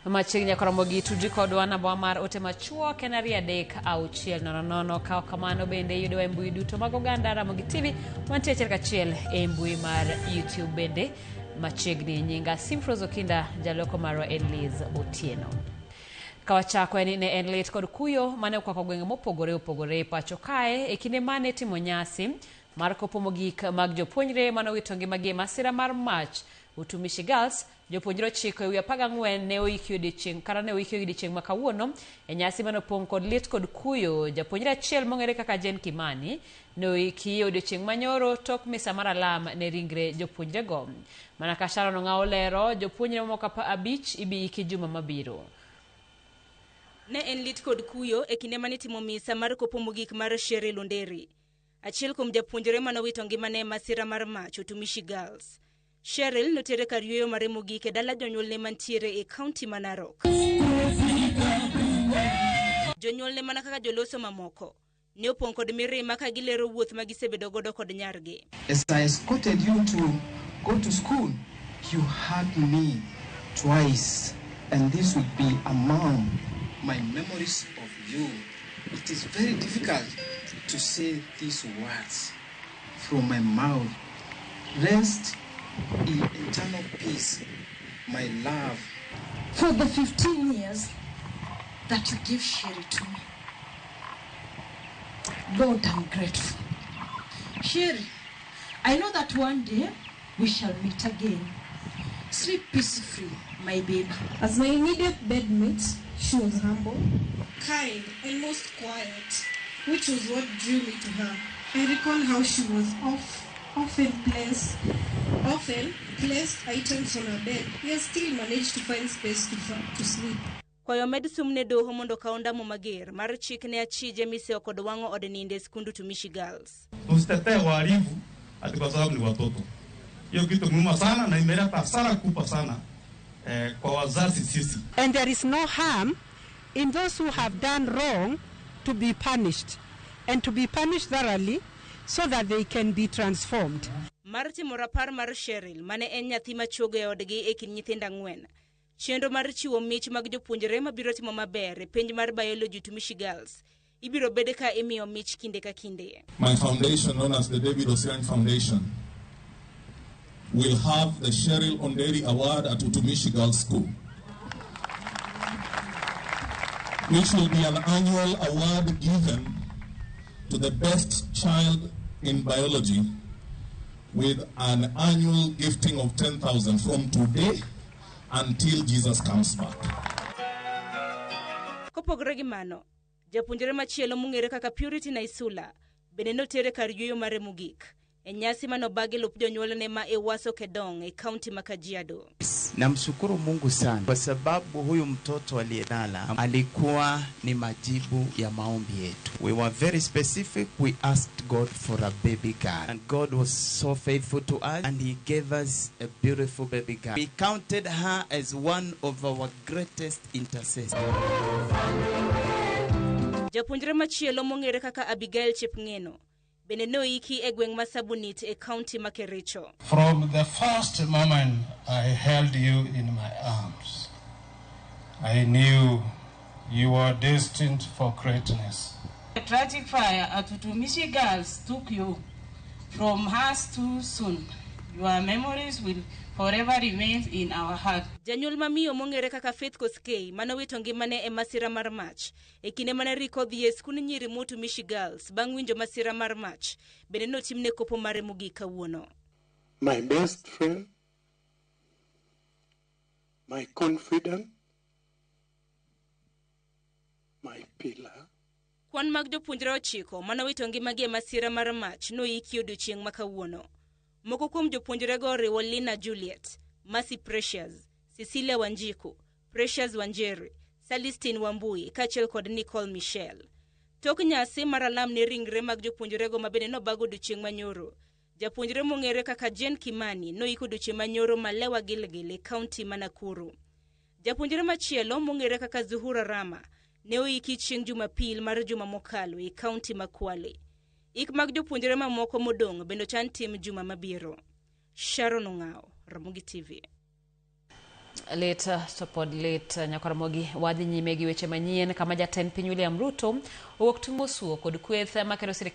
Machiegni nyaka romo gi tudri kodwa namba mar ote machuok en 23600. Ka ok kamano bende yudowa e mbui duto mag oganda Ramogi TV, wantie achiel kachiel e mbui mar YouTube bende machiegni. Nyinga Simfros Okinda, jaloko marwa en Liz Otieno. Ka wachako en ni ne en lit kod kuyo mane okwako gwenge mopogore opogore e pacho kae e kinde mane timo nyasi mar kopo mogik mag jopuonjre mane owito ngimagi e masira mar mach Utumishi Girls. Jopuonjre 9 e wi 14 ne oiki odiechieng' kata ne oiki odiechieng' ma kawuono e nyasi mane opong' kod lit kod kuyo. Japuonjre achiel mong'ere kaka Jane Kimani ne oiki e odiechieng' manyoro tok misa mar alam ne ringre jopuonjrego. Mana ka Sharon Ong'awo lero, jopuonjre mamoko 15 ibi iki juma mabiro. Ne en lit kod kuyo e kinde mane itimo misa mar kopo mogik mar Cheryl Onderi, achiel kuom japuonjre mane owito ngimane e masira mar mach Utumishi Girls. Cheryl notere kar yueyo mare mogik e dala jonyuolne mantiere e kaunti ma Narok. Jonyuolne mana kaka joloso mamoko ne opong' kod mirima ka gilero wuoth ma gisebedo godo kod nyargi. As I escorted you to go to school, you hugged me twice, and this will be among my memories of you. It is very difficult to say these words from my mouth. Rest in eternal peace, my love. For the 15 years that you give Sherry to me, Lord, I'm grateful. Sherry, I know that one day we shall meet again. Sleep peacefully, my baby. As my immediate bedmate, she was humble, kind, and most quiet, which was what drew me to her. I recall how she was often placed items on her bed, yet still managed to find space to sleep. Kwayo med sum ne doho mondo okaw ndamo mager mar chik ne achije miseo kod wang'o od nindo e skund Utumishi Girls. Tusitetee wahalifu ati kwa sababu ni watoto. Hiyo kitu muhimu sana na imeleta hasara kubwa sana kwa wazazi sisi. And there is no harm in those who have done wrong to be punished, and to be punished thoroughly so that they can be transformed. Mar timo rapar mar Cheryl mane en nyathi machuogo e odgi e kind nyithindo 4. Chenro mar chiwo mich mag jopuonjre mabiro timo maber e penj mar Biology Utumishi Girls ibiro bed ka imiyo mich kinde ka kinde. My foundation, known as the David Osiany Foundation, will have the Cheryl Onderi Award at Utumishi Girls School, which will be an annual award given to the best child in biology with an annual gifting of 10,000 from today until Jesus comes back. Kopogore gi mano, japuonjre machielo mong'ere kaka Purity Naisula bende notere kar yueyo mare mogik e nyasi manobagi lup jonyuolne ma Ewaso Kedong e kaunti ma Kajiado. Namshukuru Mungu sana kwa sababu huyu mtoto aliyelala alikuwa ni majibu ya maombi yetu. We were very specific. We asked God for a baby girl, and God was so faithful to us, and he gave us a beautiful baby girl. We counted her as one of our greatest intercessors. Japuonjre machielo mong'ere kaka Abigail Chepng'eno bende noiki e gweng' ma Sabunit e kaunti ma Kericho. From the first moment I held you in my arms, I knew you were destined for greatness. The tragic fire at Utumishi Girls took you from us too soon. Your memories will forever remain in our heart. Janyuol mamiyo mong'ere kaka Faith Koskei manowito ngimane e masira mar mach e kinde mane Rico odhi e skund nyiri ma Utumishi Girls bang' winjo masira mar mach bende notimne kopo mare mogik kawuono. My best friend, my confidant, my pillar. Kwan mag jopuonjre 9 manowito ngimagi e masira mar mach noiki odiochieng' ma kawuono. Moko kuom jopuonjrego oriwo Lina Juliet, Mercy Precious, Cecilia Wanjiku, Precious Wanjeri, Celestine Wambui kaachiel kod Nicole Michelle. Tok nyasi mar alam ne ringre mag jopuonjrego ma bende nobago odiochieng' manyoro, japuonjre mong'ere kaka Jane Kimani noiko odiochieng' manyoro Malewa Gilgil e kaunti ma Nakuru. Japuonjre machielo mong'ere kaka Zuhura Rama ne oiki chieng' Jumapil mar juma mokalo e kaunti ma Kwale. Ik mag jopuonjre mamoko modong' bende ochan tim juma mabiro. Sharon Ong'awo, Ramogi TV. Lit to pod lit Nyakoromogi wadhi nyime gi weche manyien kama jatend piny William Ruto owuok tung' mosuo kod kweth makelo sirikal.